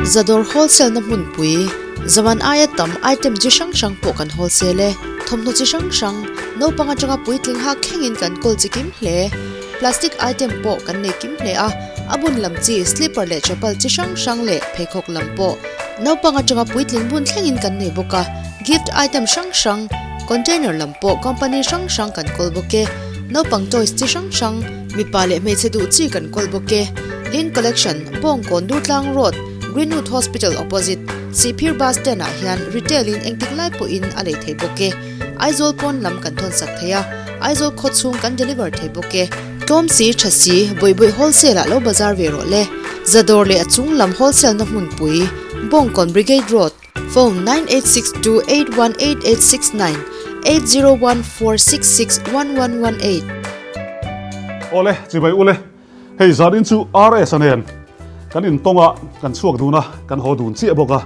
Zadawr wholesale na hmunpui, zaman aia tam item chi hrang hrang pawh kan wholesale e. Thawmhnaw chi hrang hrang, naupang atanga puitling hak thlengin kan kawl chi kim hle. Plastic item pawh kan nei kim hle a, a bun lam chi slipper leh chapal chi hrang hrang leh pheikhawk lam pawh naupang atanga puitling bun thlengin kan nei bawk a. Gift item hrang hrang, container lam pawh company hrang hrang kan kawl bawk e. Naupang toys chi hrang hrang, mipa leh hmeichhe duh chi kan kawl bawk e. Lin Collection, Bawngkawn Durtlang Road, Greenwood Hospital opposite, Sihphir Bus Stand ah hian retail in engtik lai pawhin a lei thei bawk e. Aizawl pawn lam kan thawn sak thei a, Aizawl khaw chhung kan deliver thei bawk e. Tlawm si, tha si, Bawihbawih wholesale ah lo bazar ve rawh le. Zadawr leh a chung lam wholesale na hmunpui, Bawngkawn Brigade Road, Phone, 9862818869, 8014661118. Awle, chibai ule. Hei zanin chu RS a nen kan intawng a, kan chhuak dun a, kan haw dun chiah bawk a.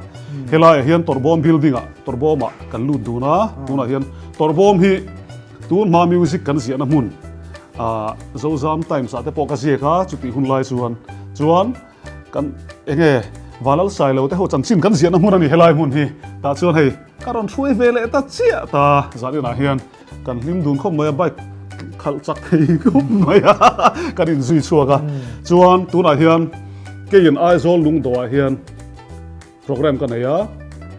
Helaiah hian Tawrhbawm building ah Tawrhbawm ah kan lut dun a, tunah hian Tawrhbawm hi tun hma music kan ziahna hmun ah Zozam Times ah te pawh ka ziak a, chutih hun lai chuan chuan kan enge Vanlal Sailo te ho chanchin kan ziahna hmun a ni helai hmun hi. Tah chuan hei ka rawn hruai ve leh ta chiah ta zaninah hian. Kan hlim dun khawp mai a, bike khalh chak thei khawp mai a, kan inzui chhuak a. Chuan tunah hian keiin Aizawl lungdawhah hian program ka nei a,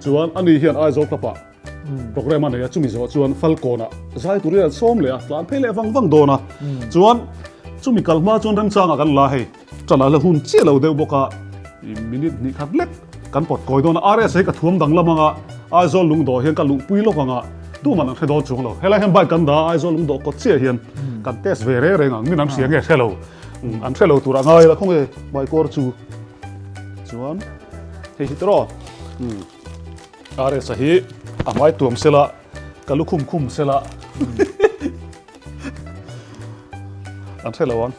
chuan ani hian Aizawl club ah program a nei a, chumi zawh chuan Falkawnah zai turin an sawm leh a, tlan phei leh vang vang dawn a. Chuan chumi kal hma chuan remchangah kan la hei. Ṭan a la hun chiah lo deuh bawk a, minute hnih khat lek kan pawt kawi dawn a, RS hi ka thuam danglam ang a, Aizawl lungdawh hian ka luhpui lawk ang a, tuman an hre dawn chuang lo. Helai hian bike kan dah a, Aizawl lungdawh kawt chiah hian kan test ve reng reng ang, min an hria nge hre lo, an hre lo tur a ngai la, khawnge bike kawr chu chuan hei hi tawh RS a hi a hmai tuam sela ka lukhum khum sela. An hre lo ang.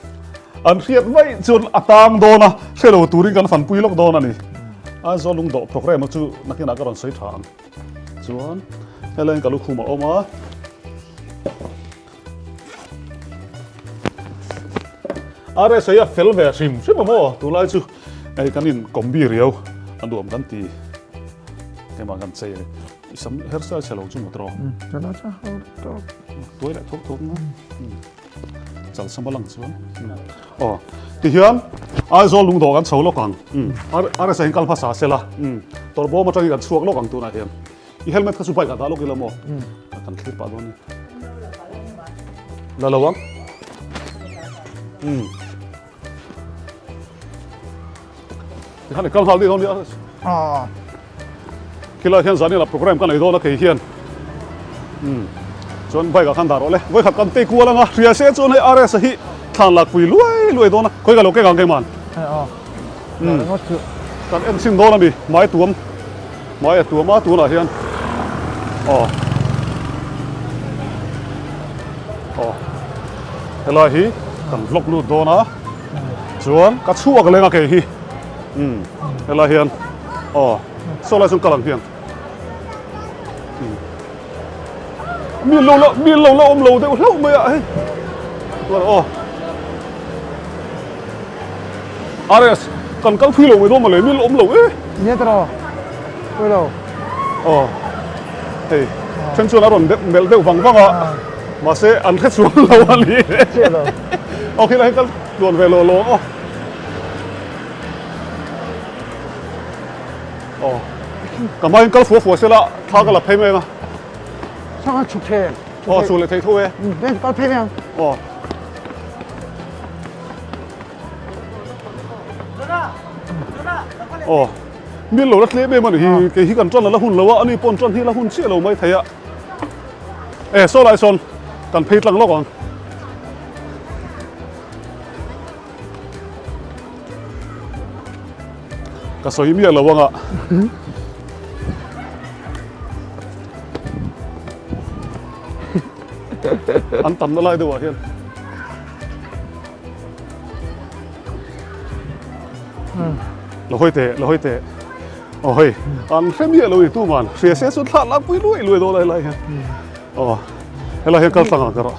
An hriat vaih chuan a tang dawn a, hre lo turin kan fanpui lawk dawn a ni. Aizawl lungdawh programme chu nakinah ka rawn sawi tha ang. Chuan helaiin ka lukhum a awm a. RSA a fel ve hrim hrim a maw? Tunlai chu hei kan in combi riau a nuam kan ti. Keimah kan chei a ni. I sam hairstyle chhe lo chu maw tawh? Chhe lo chu ho tawh. Tuai leh thawk thawk na. Chal sam a lang chuan. Aw tihian Aizawl lungdawh kan chho lawk ang. RSA hian kal hmasa sela. Tawrhbawm atangin kan chhuak lawk ang tunah hian. I helmet kha chu bike ah dah lawk ila maw? Kan thlir pah dawn ni. La lo ang. Tikhan i kal nghal dih dawn nia. Aw. Khilai hian zanin ah program ka nei dawn a kei hian. Umm. Chuan bike ah khan dah rawh le. Vawikhat kan tei kual anga hria se chuan hei RS a hi thlan lak pui luai luai dawn a. Khawi ka lo keng ang keiman. Hei aw. Umm. Kan en chhin dawn a ni. Hmai tuam. Hmai a tuam a tunah hian. Aw. Aw. Helai hi kan vlog lut dawn a. Chuan ka chhuak leng a kei hi umm helai hian aw saw lai chuan kal ang hian umm mi lo la mi lo la awm lo deuh hlauh mai a hei chuan aw RS kan kal phui lo mai dawn mawle mi lo awm lo e nia tawh pui lo aw hei then chuan a rawn melh deuh vang vang a mahse an hre chuang lo a ni aw khilai hian kal tluan ve lo lo aw aw ka hmain kal fua fua sela thla ka la phei mai ang a thla chhuk thei aw chhuk leh thei tho e kal phei mai ang aw Aw, mil lo la tlem em a ni hi, kei hi kan tan a la hun lo a, ani paw'n tan hi a la hun chiah lo mai thei a. E, saw lai sawn kan phei tlang lawk ang. Ka sawi miah lo ang a. An tamna lai deuhah hian. Lo hawi teh, lo hawi teh. Aw hei, an hre miah lo i tu man. Hria se chu thlah lak pui luai luai dawn lai lai hian. Aw, helai hian kal tlang ang ka rawh.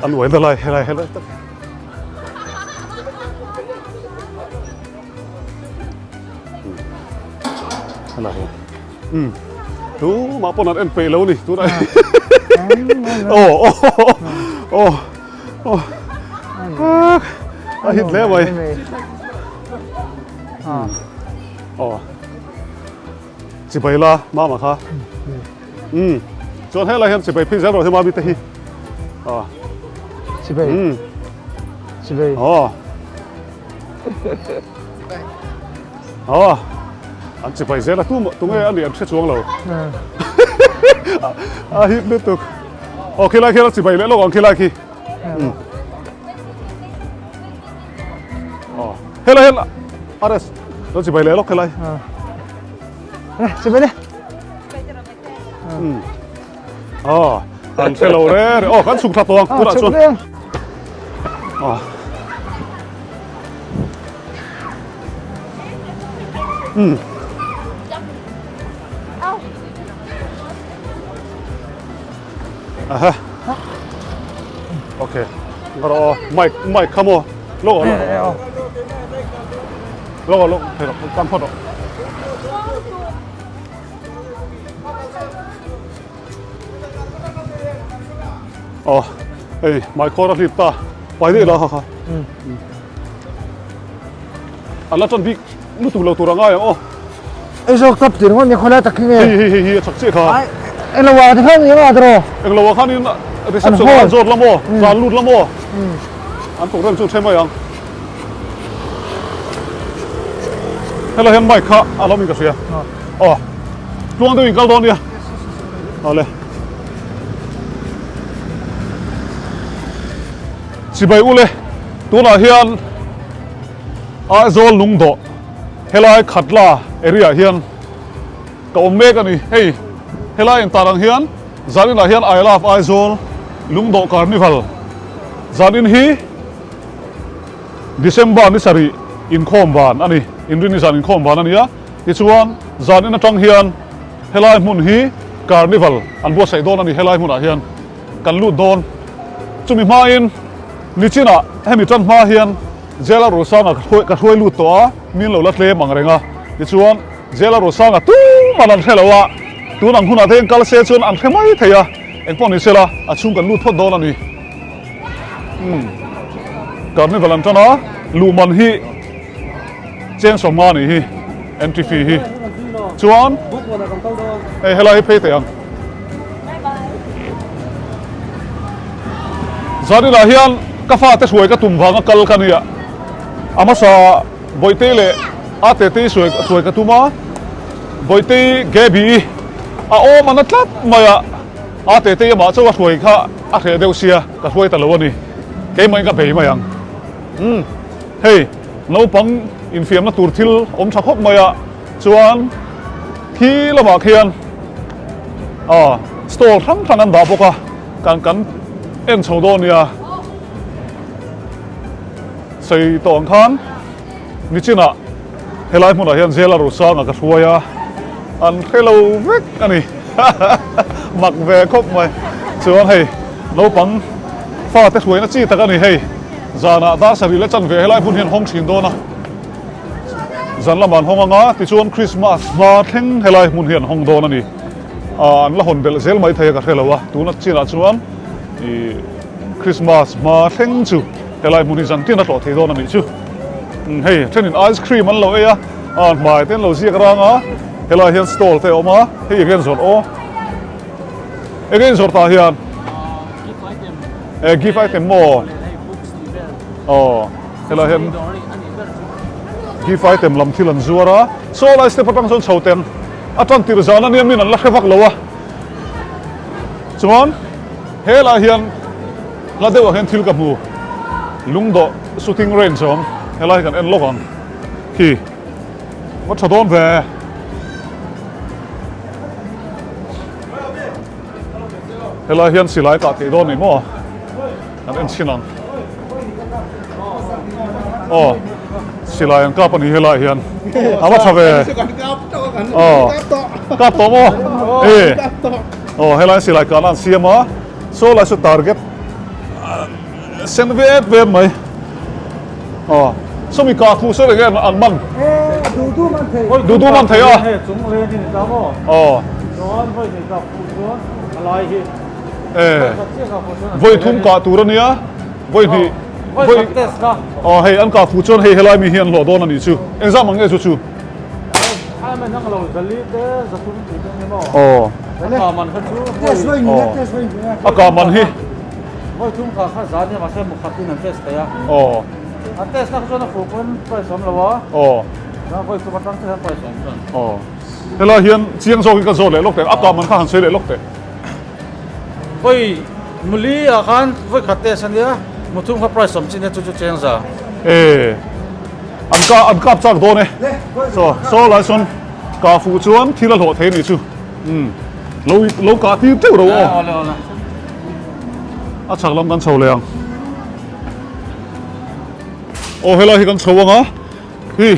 An uai na lai, helai helai tak. Helai hi. Umm. Tumah pawn an en peih lo ni tunah hi. Aw aw aw aw a hit hle mai. Aw. Chibai la mama kha. Umm. Chuan helai hian chibai phei zel rawh hi mami te hi. Aw. Chibai. Umm. Chibai. Aw. Aw, an chibai zel a, tu tunge a nih an hre chuang lo. A hip lutuk. Aw khilai khian a chibai leh lawk ang khilai khi. Aw, helai hian RS lo chibai leh lawk khilai. Chibai le. Aw, an hre lo re re. Aw, kan chhuk thla tawh ang tunah chuan. Aw. Umm. Aha. Okay. Ngaro mic mic kha maw. Lo lo. Lo lo thei rawh kan phawt rawh. Aw hei hmaikhawr a hlip ta pai daih la kha kha an la tan bik lutuk lo tur a ngai ang aw. Ei zawk tap tir ngawt ni khawlai tak hi nge. Hei hei hei hi a chak chiah kha. Ai englo ah te khan eng ah tiraw. Englo ah khan in reception ah an zawt la maw zan lut la maw an program chu then mai ang. Helai hian mic kha a lo in ka hria. Aw tluang deuh in kal dawn nia. Awle. Chibai ule tunah hian Aizawl lungdawh helai Khatla area ah hian ka awm mek a ni. Hei helai intar ang hian zaninah hian I love Aizawl lungdawh carnival zanin hi December ni sarih inkhawm van a ni, Inrinni zan inkhawm van a ni a, tichuan zan in atang hian helai hmun hi Carnival an buatsaih dawn a ni, helai hmunah hian kan lut dawn. Chumi hmain nichinah hemi tan hma hian Jela Rosanga ka hruai lut tawh a, min lo la tlem ang reng a, tichuan Jela Rosanga tuman an hre lo a, tun ang hunah te hian kal se chuan an hre mai thei a, engpawh ni sela a chhung kan lut phawt dawn a ni. Umm Carnival an tan a, luhman hi cheng sawmnga nih hi entry fee hi chuan hei helai hi phei teh ang. Zaninah hian ka fate hruai ka tum vanga kal ka nia, a hmasa Bawihte leh Atete hruai ka tum a, Bawihte Gaby a awm a na tlat mai a. A tete amah chauh a hruai kha a hreh deuh sia, ka hruai ta lo a ni. Keimah in ka bei mai ang. Umm, hei, naupang infiamna tur thil awm tha khawp mai a, chuan khi lamah khian ah stall hrang hrang an dah bawk a, kan kan en chho dawn nia. Sawi tawh ang khan nichinah Helai hmunah hian Zela Rosanga ka hruai a, an hre lo vek a ni. Mak ve khawp mai. Chuan hei naupang fate hruaina chi tak a ni hei. Zanah dar sarih leh chanve helai hmun hian hawng thin dawn a. Zan lamah an hawng anga tichuan Christmas hma thleng helai hmun hi an hawng dawn a ni. An la hawn belh zel mai thei a ka hre lo a, tuna chinah chuan ih Christmas hma thleng chu helai hmun hi zan tin a tlawh thei dawn a nih chu. Hei thenin ice cream an lo ei a, a hmai te an lo ziak rang a, helai hian stall te a awm a, hei enge an zawrh aw? Enge in zawrh tah hian? Gift item maw? Aw helai hian gift item lam thil an zuar a, saw lai step atang chuan chho ten a tan tir zan ania min an la hre vak lo a, chuan helai hian Hla deuhah hian thil ka hmu, lungdawh shooting range a awm, helai hi kan en lawk ang khi va tha dawn ve. Helai hian silai kah theih dawn ni maw kan en chhin ang. Aw silai an kap a ni helai hian a va tha ve. Aw kap tawh maw? E aw helai silai kahna an siam a. Saw lai chu target sen vet vet mai. Aw sawmi kah fuh saw eng nge an man. Duh man thei. Duh duh man thei a. Hei chung leng hi ni ta maw? Aw. Chuan vawi hnih kah fuh chuan a lai hi. E. Vawi thum kah tur a nia. Vawi hnih. Vawi khat test kha. Aw hei an kah fuh chuan hei helai mi hi an hlawh dawn a nih chu. Engzam ang nge chu chu? Ai man ang lo zali te zathum tih te ni maw? Aw. A kah man kha chu Test vawi hnih a test vawi hnih a. A kah man hi. Vawi thum kah kha zan nia mahse mukhat in an test thei a. Aw. A test na kha chuan a fuh pawn price awm lo a. Aw. Chuan vawi thum atang chiah hian price awm chuan. Aw. Helai hian chiang zawkin ka zawt leh lawk teh. A kah man kha han sawi leh lawk teh. Vawi muli ah khan vawi khat test a nia, muthum kha price awm chin nia chu chu cheng za. E. An ka an kap chak dawn e. Saw saw lai sawn kah fuh chuan thil a hlawh thei a nih chu. Umm. Lo lo kah tir teuh ro aw. Awle awle. A chhak lam kan chho leh ang. Aw helai hi kan chho ang a, hi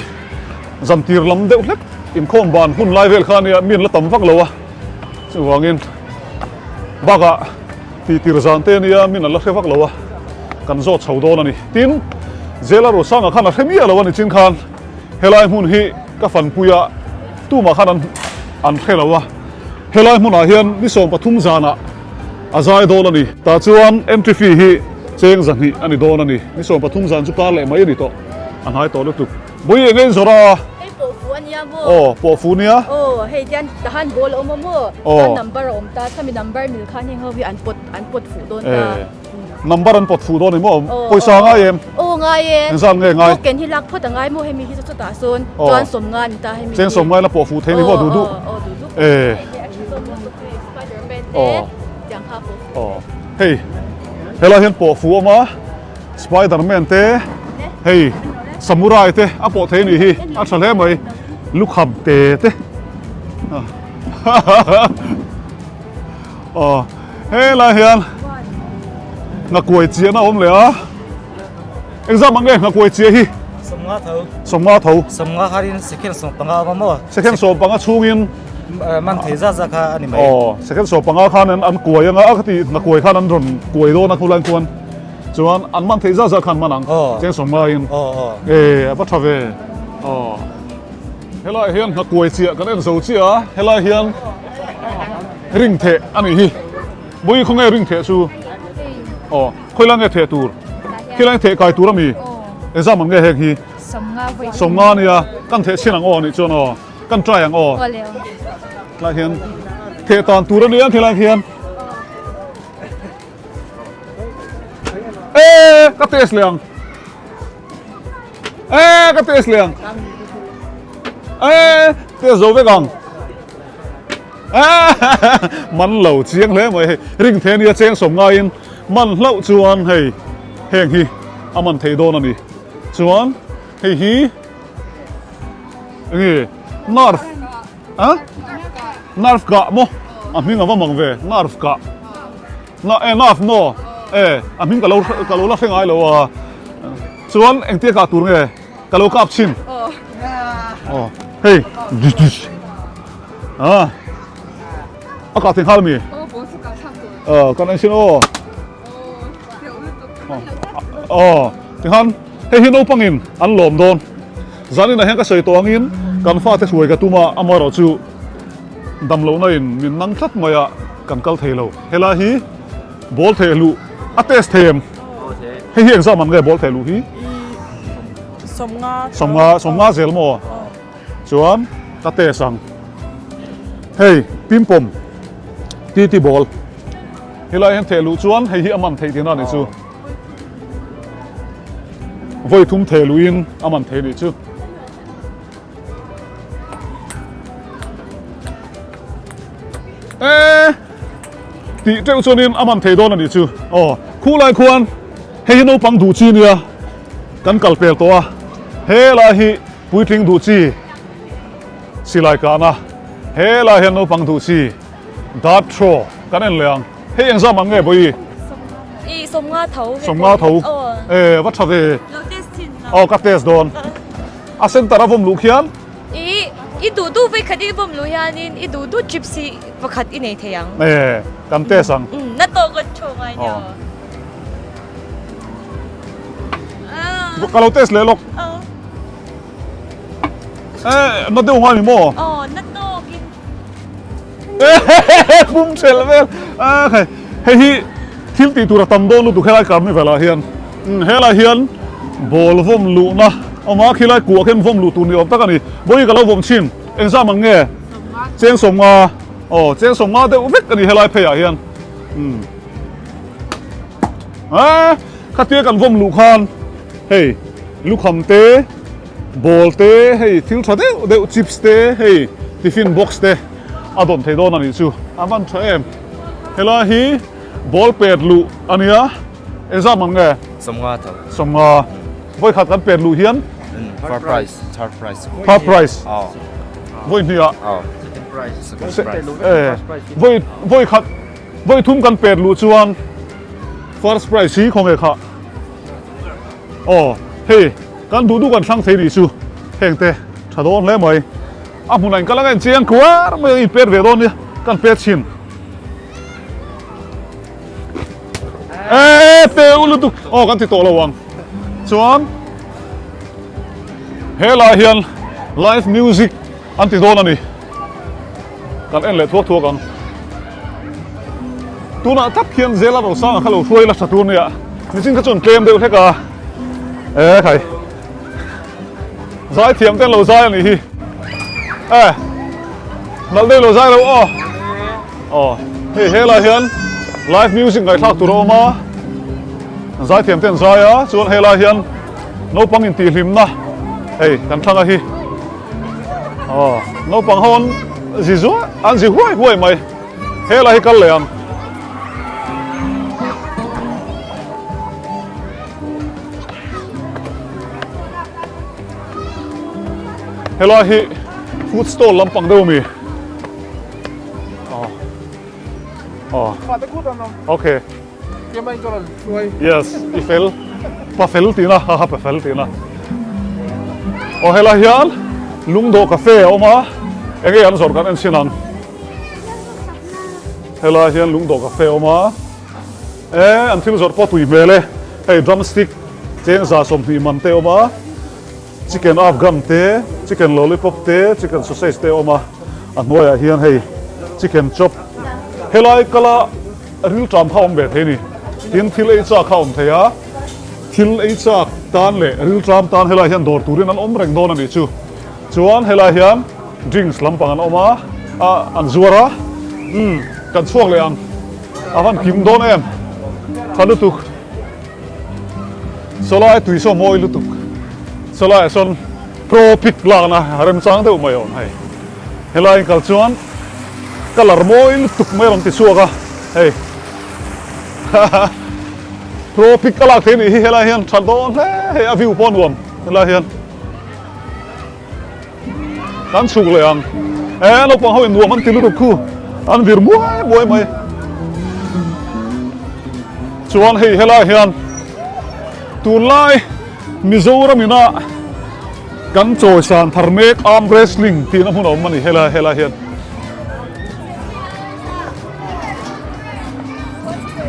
zantir lam deuh hlek inkhawm ban hun lai vel kha a nia mi an la tam vak lo a, chuvangin bakah tihtir zan te a nia min an la hre vak lo a, kan zawt chho dawn a ni. Tin, Zela Rosanga khan a hre miah lo a ni chin khan helai hmun hi ka fanpui a, tumah khan an an hre lo a, helai hmunah hian ni 13 zanah A zai dawn a ni. Tah chuan entry fee hi cheng zahnih a ni dawn a ni. Ni 13 zan chu kar leh mai a ni tawh. A hnai tawh lutuk. Bui eng in zawrh a? Hei pawhfu a nia maw? Aw, pawhfu nia. Aw, hei tian tahan ball a awm a maw? Aw. Chuan number a awm ta, khami number mil khan heng ho hi an pawt an pawt fuh dawn ta. E, number an pawt fuh dawn a ni maw? Aw, Pawisa a ngai em? Aw, ngai e. Engzat nge ngai? Token hi lak phawt a ngai maw hemi hi chu chutah sawn Aw. chuan sawmnga a ni ta hemi hi. Cheng sawmnga in a pawh fuh thei a ni maw duh duh? Aw, aw, duh duh. E. Aw aw hei helai hian pawh fuh awm a spiderman te hei samurai te a pawh thei a nih hi a tha hle mai lukham te te aw helai hian nghakuai chiahna a awm leh a engzam ang nge nghakuai chiah hi Sawmnga tho. Sawmnga tho. Sawmnga kharin second 15 a awm a maw? Second 15 chhungin Man thei zat zat kha a ni mai. Aw, second 15 khan an kuai anga a khati na kuai khan an rawn kuai dawn a khulai khuan chuan an man thei zat zat khan man ang. Cheng 15 in. Aw aw. E a va tha ve. Aw. Helai hian hna kuai chiah kan en zo chiah a, helai hian ring theh a nih hi. Bawi khawnge ring theh chu? Aw, khawilai nge theh tur? Khilai theh kai tur a mi? Engzam ang nge heng hi? 15 a nia, kan theh chhin ang aw nih chuan aw. Kan try ang aw. Tlai hian theh tan tur a nia khilai khian. E ka test leh ang. E ka test leh ang. E test zo vek ang. Man lo chiang hle mai hei ring the nia cheng sawm ngaiin man hlauh chuan hei heng hi a man thei dawn a ni. Chuan hei hi Enge nerve a nerve kah maw a hming a va mang ve nerve kah na e nerve maw e a hming ka lo ka lo la hre ngai lo a chuan engtia kah tur nge ka lo kap chhin aw hei a a kah thei nghal mi aw kan en chhin aw Aw, tikhan hei hi naupangin an lawm dawn. Zaninah hian ka sawi tawh angin kan fate hruai ka tum a, amaherawh chu damlohna in min nang tlat mai a, kan kal thei lo. Helai hi ball theh luh a test thei em? Hei hi engzah man nge ball theh luh hi? 50. 50, 50 zel maw? Chuan ka test ang. Hei pimpom TT ball. Helai hian theh luh chuan hei hi a man theih tihna a nih chu. Vawi thum theh luhin a man thei a nih chu. E tih teuh chuanin a man thei dawn a nih chu. Aw khulai khuan hei hi naupang duh chi nia kan kal pel tawh a. Helai hi puitling duh chi silai kahna. Helai hian naupang duh chi. Dart throw kan en leh ang. Hei engzam ang nge Bawi? I 50 tho. 50 tho. E va tha ve. Lo test thin la. Aw ka test dawn. A center a vawm luh khian. I i duh duh vei khat i vawm luh hianin i duh duh chips hi pakhat i nei thei ang. E kan test ang. Na tawh kan throw ngai nia. Ka lo test leh lawk. Eh, na deuh ngai ni maw? Aw, na tawkin. Pum ṭhelh vel. Ah, khai. Hei hi thil tih tur a tam dawn lutuk helai carnival ah hian. Helai hian ball vawm luhna awm a, khilai kuah khian vawm luh tur ni awm tak a ni. Vawiin ka lo vawm chhin. Engzam ang nge? Cheng sawmnga. Aw, cheng sawmnga deuh vek a ni helai pheiah hian. Ah, khatia kan vawm luh khan hei lukham te, ball te, hei thil tha deuh deuh chips te, hei tiffin box te a dawn thei dawn a nih chu. A van tha em. Helai hi ball pet luh a nia. Engzam ang nge? Sawmnga tho. Sawmnga. Vawikhat kan pet luh hian? Third prize. Third prize. Third prize. Aw. Vawi hnih ah. Aw. Second prize. Second prize. Vawi vawikhat vawi thum kan pet luh chuan first prize hi khawnge kha. Aw hei kan duh duh kan thlang thei nih chu heng te tha dawn hle mai. A hmunah in kal anga in chiang kuar mai ang in pet ve dawn nia kan pet chhin. Eee teu lutuk aw kan ti tawh lo ang chuan helai hian live music an ti dawn a ni kan en leh thuak thuak ang tunah tak hian zela rosanga kha lo hruai la tha tur nia nichin kha chuan tlem deuh hlek a e khai Zai thiam ten lo zai a nih hi. Eh, nalh deuh lo zai lo aw. Aw, hei helai hian live music ngaihthlak tur a awm a. Zai thiam ten zai a, chuan helai hian naupang intihhlimna hei kan thlang a hi. Aw, naupang ho an zi zuai, an zi huai huai mai. Helai hi kal leh ang. Helai hi food stall lampang deuh ami? Aw. Aw. Okay. Yes, i fel. Pa fel tihna, ha ha pa fel tihna. Aw helai hian Lungdawh Cafe a awm a, enge an zawrh kan en chhin ang. Helai hian Lungdawh Cafe a awm a. E, an thil zawrh pawh tui hmel e. Hei drumstick chengza 20 man te a awm a, chicken afghan te, chicken lollipop te, chicken sausage te a awm a, a hnuaiah hian hei chicken chop. Helai kala rilṭam kha a awm ve thei a ni. Tin, thil ei chak kha a awm thei a, thil ei chak tan leh rilṭam tan helai hian dawr turin an awm reng dawn a nih chu. Chuan helai hian drinks lampang an awm a, an zuar a, umm kan chhuak leh ang. A van kim dawn em? Tha lutuk. Sawlai tui saw mawi lutuk. Sawlaiah sawn pro pic lakna remchang deuh mai a awm hei. Helai in kal chuan colour mawi lutuk mai a rawn ti chhuak a hei. Pro pic a lak thei a nih hi helai hian tha dawn hle hei a view pawh a nuam helai hian. Kan chhuk leh ang. E naupang ho in nuam an ti lutuk khu. An vir muai muai mai. Chuan hei helai hian tunlai Mizoram ina kan chawisan thar mek arm wrestling tihna hmun a awm a ni helai helai hian.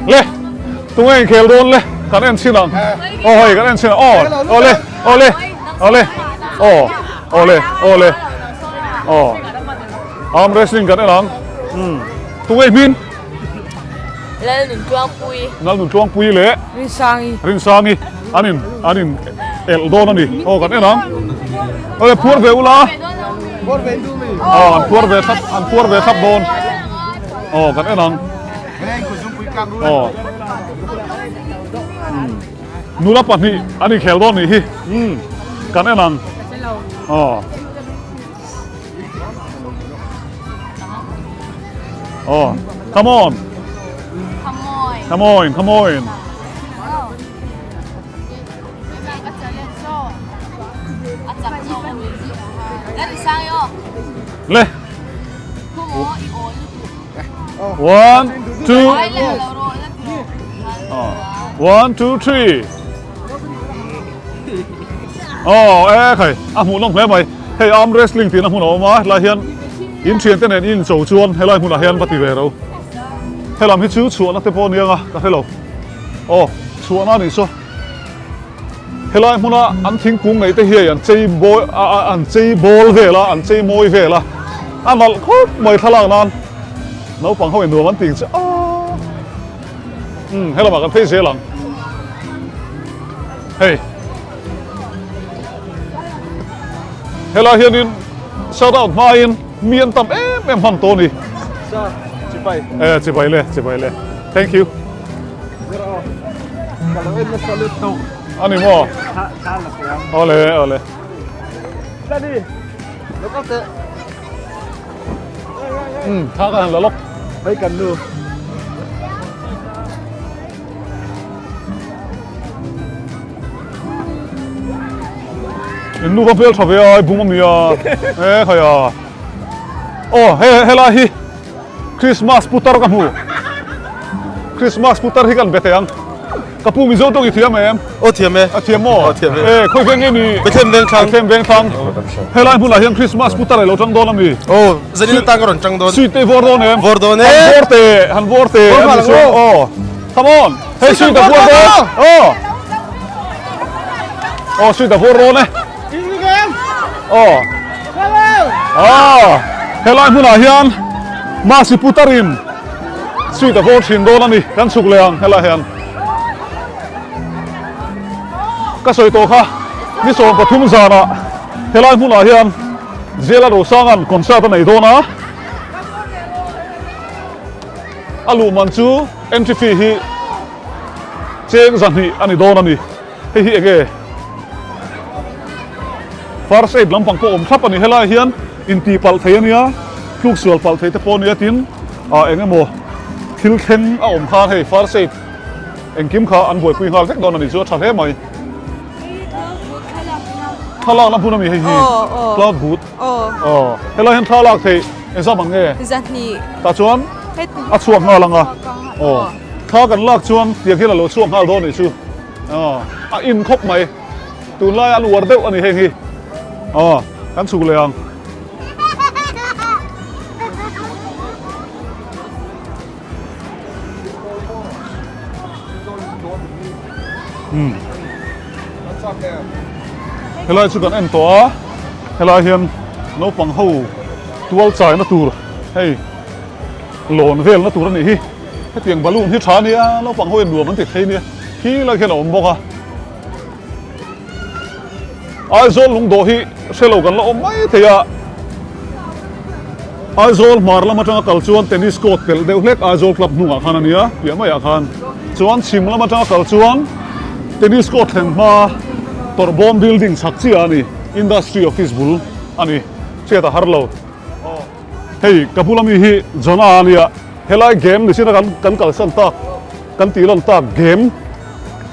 Le tunge inkhel dawn le kan en chhin ang aw hei kan en chhin ang aw aw le aw le aw le aw aw le aw le aw arm wrestling kan en ang um tunge hmin Lalnuntluangpui Lalnuntluangpui le Rinsangi Rinsangi an in an in elh dawn a ni aw kan en ang aw le phuar ve ula aw an phuar ve thlap an phuar ve thlap dawn aw kan en ang aw nula pahnih an inkhel dawn nih hi kan en ang aw aw come on come on come on Le. One, two. One, two, three. Oh, e khai, a hmuh nawm hle mai. Hei arm wrestling tihna hmun a awm a, helai hian in thian te nen in cho chuan helai hmunah hian va ti ve ro. Helam hi chu chhuahna te pawh a ni ang a, ka hre lo. Aw, chhuahna a nih saw. Helai hmuna an thingkung neih te hi an chei bawi an chei bawl vel a, an chei mawi vel a, a nalh khawp mai thlalak nan naupang ho in nuam an tih che a. Umm helamah kan phei zel ang. Hei. Helai hianin shout out hmain mi an tam em em hman tawh a ni. Sir, chibai. Eh, chibai le, chibai le. Thank you. Ka lo en nasa lut tawh. A ni maw? Tha tha la te ang. Awle, awle. Lani, lo kal teh. Umm, tha ka han la lawk. Hei kan nu. In nu va hmel tha ve a, i bung a mi a. E khai a. Aw, he helai hi Christmas putar ka hmu. Christmas putar hi kan be thei ang. Ka pu Mizo tawng i thiam em? Aw thiam e. A thiam maw? Aw thiam e. E khawi veng nge ni? Bethlehem Vengthlang. Bethlehem Vengthlang. Helai hmunah hian Christmas putar a lo tang dawn a mi? Aw, zanin atang ka rawn tang dawn. Sweet te i vawr dawn em? Vawr dawn e. Han vawr te, han vawr te. Vawr hma lang aw. Aw. Come on. Hei sweet a vawr dawn. Aw. Aw sweet a vawr dawn e. Aw. Aw. Helai hmunah hian Masi putarin sweet a vawr thin dawn a ni. Kan chhuk leh ang helai hian. Ka sawi tawh kha ni 13 zanah helai hmunah hian Zela Rosanga'n concert a nei dawn a. A luh man chu entry fee hi cheng 200 a ni dawn a ni. Hei hi enge first aid lampang pawh awm thlap a ni. Helaiah hian intih palh thei a nia, tluk sual palh thei te pawh a nia tin ah eng emaw thil thleng a awm khan hei first aid engkim kha an buaipui nghal vek dawn a ni chu a tha hle mai. Thlalakna hmun a mi hei hi cloud booth aw helai hian thlalak theih engzam ang nge? Tah chuan a chhuak nghal ang a aw thla kan lak chuan tiang hian a lo chhuak nghal dawn a nih chu. Aw, a in khawp mai. Tunlai an uar deuh a ni heng hi. Aw, kan chhuk leh ang. Hmm. Helai chu kan en tawh a, helai hian naupang ho tual chaina tur hei lawn velna tur a nih hi. Hetiang balloon hi tha a nia, naupang ho hian nuam an ti thei nia. Khi lai khian a awm bawk a. Aizawl lungdawh hi hre lo kan la awm mai thei a. Aizawl hmar lam atanga kal chuan tennis court pelh deuh hlek Aizawl club hnungah khan a nia, piah maiah khan. Chuan chhim lam atanga kal chuan tennis court thlen hma Tawrhbawm building chhak chiah a ni, industry office bul a ni. Hriat a har lo. Hei ka bula mi hi Jonah a nia, helai game ni china kan kan kalsan tak kan tih lan tak game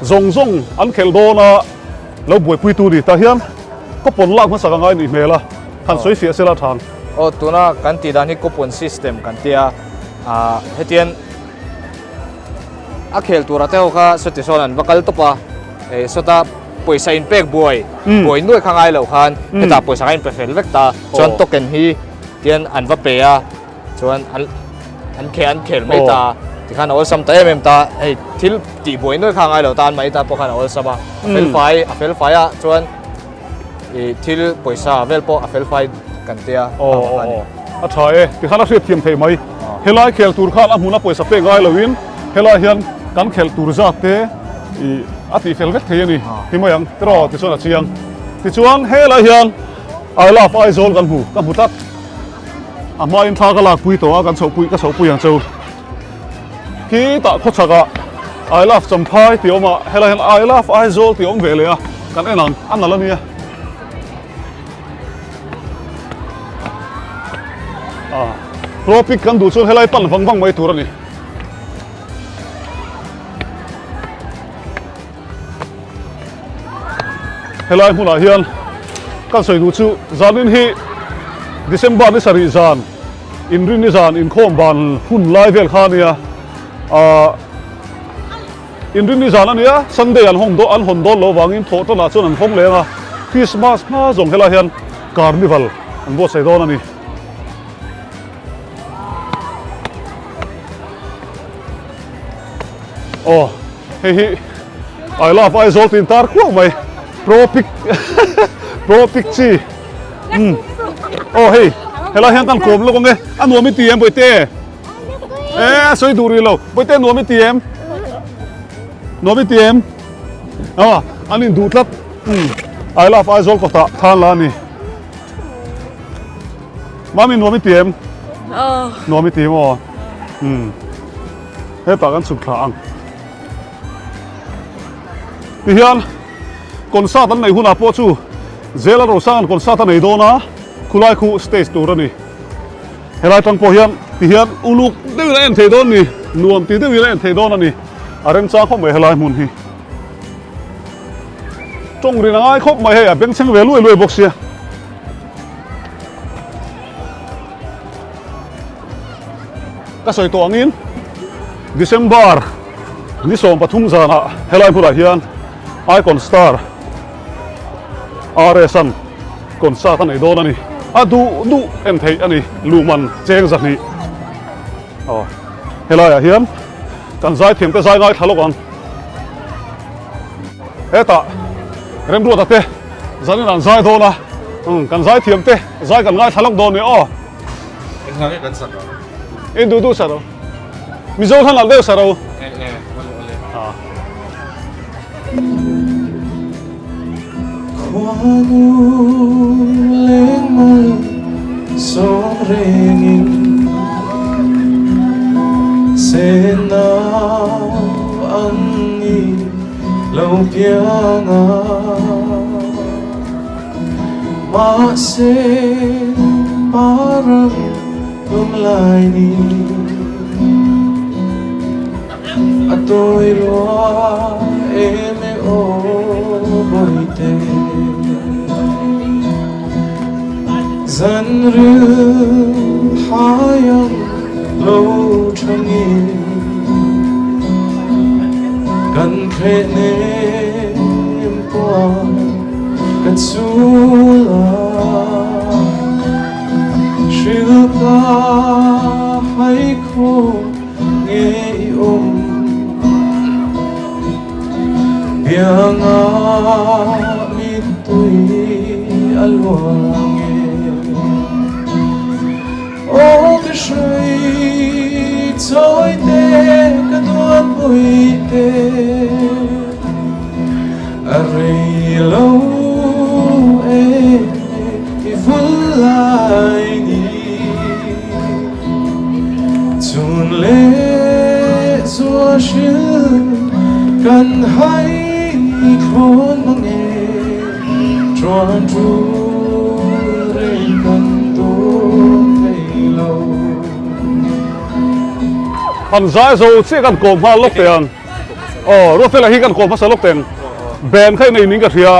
zawng zawng an khelh dawn a lo buaipui tu ni tah hian coupon lak hmasak a ngai nih hmel a, han sawi fiah sela thang. Aw tuna kan tih dan hi coupon system kan tia ah hetian a khel tura te ho kha sawti sawn an va kal tawp a, eh sawta pawisa in pek buai buai nuai kha ngai loh khan hetah pawisa kha in pe fel vek ta chuan token hi tian an va pe a chuan an an khel an khel mai ta tikhan a awlsam ta em em ta hei thil tih buai nuai kha ngai lo tan mai ta pawh khan a awlsam a a fel fai a fel fai a chuan ih thil pawisa vel pawh a fel fai kan tia a tha e tikhan a hriat thiam thei mai helai khel tur khan a hmuna pawisa pek ngai loin helai hian kan khelh tur zat te ih a tih fel vek thei a ni ti mai ang tiraw tichuan a chiang tichuan helai hian I love Aizawl kan hmu ka hmu tlat a hmain thla ka lakpui tawh a kan chhohpui ka chhohpui ang cheu khi tah khawchhak ah I love Champhai tih a awm a helai hian I love Aizawl tih a awm ve leh a kan en ang a nalh a nia ah tropic kan duh chuan helai pan vang vang mai tur a ni. Helai hmunah hian kan sawi duh chu zanin hi December ni sarih zan inrinni zan inkhawm ban hun lai vel kha a nia ahh inrinni zan a nia Sunday an hawng dawn an hawn dawn loh vangin thawh tanah chuan an hawng leng a Christmas hma zawng helai hian carnival an buatsaih dawn a ni. Aw hei hi I love Aizawl tih in tar khuang mai. Pro pic Pro pic chi umm aw hei helai hian kan kawm lawk ang e a nuam i ti em bawihte e a sawi duh rih lo bawihte nuam i ti em nuam i ti em aw an in duh tlat umm I love Aizawl kawtah than la a ni mami nuam i ti em nuam i ti maw umm hetah kan chhuk thla ang. Tihian concert an neih hunah pawh chu Zela Rosanga'n concert a nei dawn a, khulai khu stage tur a ni. Helai tang pawh hian tihian uluk deuhin a en thei dawn ni, nuam ti deuhin a en thei dawn a ni. A remchang khawp mai helai hmun hi. Tawng rin a ngai khawp mai hei, a bengchheng ve luai luai bawk sia. Ka sawi tawh angin December ni 13 zanah helai hmunah hian Icon Star RS an concert a nei dawn a ni. A duh duh en theih a ni, luhman cheng 200. Aw, helaiah hian kan zaithiam te zai ngaithla lawk ang. Hetah Remruata te zanin an zai dawn a, kan zaithiam te zai kan ngaithla lawk dawn ni aw. Engah nge kan sak ang? In duh duh sa ro. Mizo hla nalh deuh sa ro. E e, awle awle. Ah. Khuanu leng mal sawm rengin Senau an ni lo piang a. Mahse parang tunglai ni A tawi rua em e aw bawihte Zanril hai ang lo thangin Kan thleh nem puan Ka chul a hrilh ka hai khaw nge i awm Bianga mittui a luang e Aw ka hrui chawi te ka duat pui te. A rei lo e i vul lai ni Chun leh zua hril kan hai thlawn mang e Chuan tul reng kan dawn thei lo. Han zai zo chiah kan kawm nghal lawk teh ang. Aw Ruatfela hi kan kawm hmasa lawk teng band kha i nei ning ka hria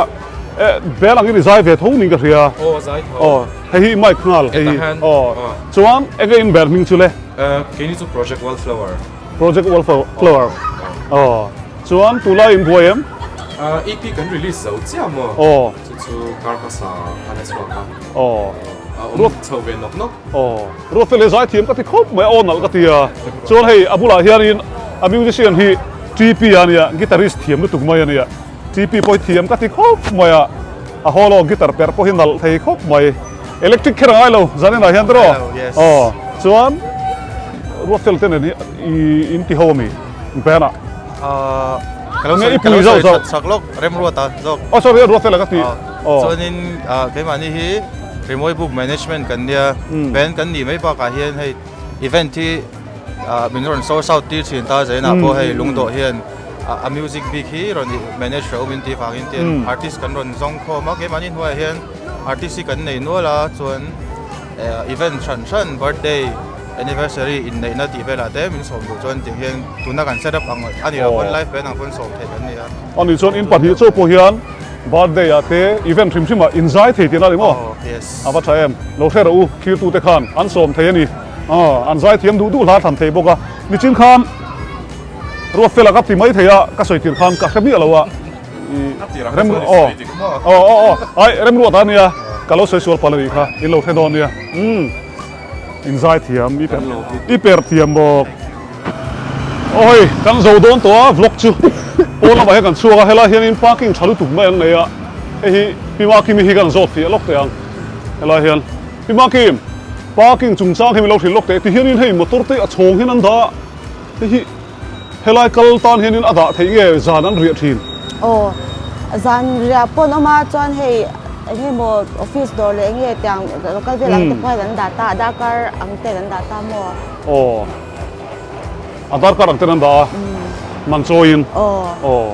eh band angin i zai ve tho ning ka hria Aw zai tho aw hei hi mic nghal hei hi aw chuan enge in band hming chu le Keini chu Project Wallflower Project Wallflower aw chuan tunlai in buai em? EP kan release zo chiah maw aw chu chu kar hmasa khan a chhuak a aw a awm chho ve nawk nawk. Aw, Ruatfel hi zaithiam ka ti khawp mai a, aw nalh ka ti a. Chuan hei a bulah hianin a musician hi TP a nia, guitarist thiam lutuk mai a nia. TP pawh hi thiam ka ti khawp mai a, a holo guitar perh pawh hi nalh thei khawp mai. Electric kher a ngai lo zaninah hian tiraw? Aw, chuan Ruatfel te nen hi i in ti ho ami band ah? Ka lo sawi ka lo sawi that chak lawk Remruata zawk. Aw sorry Ruatfela ka ti. Aw. Chuanin keimahni hi Rimawi Book Management kan nia band kan nih mai bakah hian hei event hi min rawn source out tir thin ta zainah pawh hei lungdawh hian a music bik hi rawn manage rawh u min tih vangin tian artist kan rawn zawng khawm a keimahni hnuaiah hian artist hi kan nei nual a chuan event hran hran birthday anniversary inneihna tih velah te min sawm duh chuan tiang hian tuna kan set up ang a ni lo pawn live band ang pawn sawm theih kan ni a. Ani chuan in pahnih chaw pawh hian Birthday ah te event hrim hrim ah in zai thei tihna a ni maw? A va tha em? Lo hre rawh u, thirtu te khan an sawm thei a ni. Aw, an zai thiam duh duh hla thlan thei bawk a. Nichin khan Ruatfela ka ti mai thei a, ka sawi tir khan ka hre miah lo a. Rem aw aw aw aw ai Remruat a nia, ka lo sawi sual palh a nih kha, in lo hre dawn nia. Umm. In zai thiam, i per i per thiam bawk. Aw hei, kan zo dawn tawh a vlog chu. Pawn lamah hian kan chhuak a, helai hianin parking tha lutuk mai an nei a. Hei hi Pi Makimi hi kan zawt fiah lawk teh ang helai hian. Pi Makim, parking chungchang hi min lo hrilh lawk teh. Tihianin hei motor te a chhawng hian an dah a, hei hi helai kal tan hianin a dah theih nge zan an riah thin? Aw, zan riah pawh an awm a, chuan hei eng nge maw office dawr leh eng nge tiang local vel ang te pawh hian an dah ta a, darkar ang ten an dah ta maw? Aw, a darkar ang ten an dah a, man chawiin? Aw. Aw,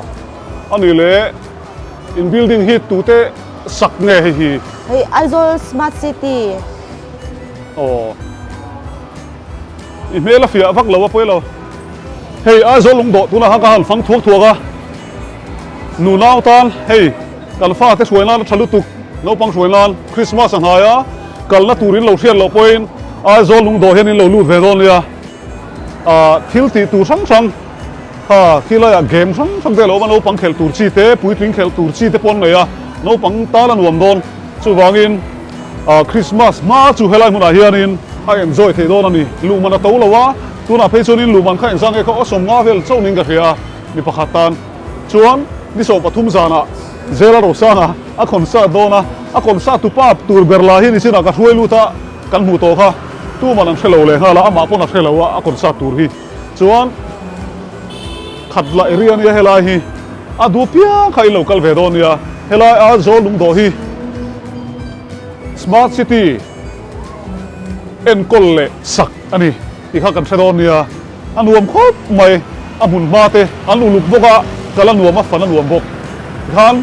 a nih leh in building hi tute sak nge hei hi? Hei Aizawl Smart City. Aw. I hmel a fiah vak lo a pawi lo. Hei Aizawl lungdawh tunah khan ka han fang thuak thuak a. Nu nau tan hei kan fate hruai nan a tha lutuk naupang hruai nan Christmas a hnai a kalna tur in lo hriat loh pawhin Aizawl lungdawh hian in lo lut ve dawn nia. Ah thil tih tur hrang hrang kha khilaiah game hrang hrang te a lo awm a naupang khelh tur chi te puitling khelh tur chi te pawh an nei a naupang tan a nuam dawn chuvangin Ah Christmas hma chu helai hmunah hianin a enjoy theih dawn a ni. Luhman a to lo a, tunah phei chuanin luhman kha engzang nge kha aw 50 vel chauhning ka hria a, mi pakhat tan. Chuan ni 13 zanah Zela Rosanga a concert dawn a, a concert tupa tur ber lah hi nichinah ka hruai lut a, kan hmuh tawh kha tuman an hre lo leh nghal a, amah pawn a hre lo a, a concert tur hi. Chuan khat lah area ania helai hi a duh piang kha in lo kal ve dawn nia, helai a Zawl lungdawh hi. Smart City enkawl leh sak a ni tih kha kan hre dawn nia, a nuam khawp mai, a hmun hma te an uluk bawk a, kal a nuam a, fan a nuam bawk. Tikhan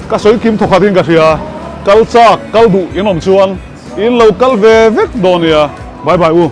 ka sawi kim thawkhat in ka hria, kal chak, kal duh in awm chuan in lo kal ve vek dawn nia, bye bye u.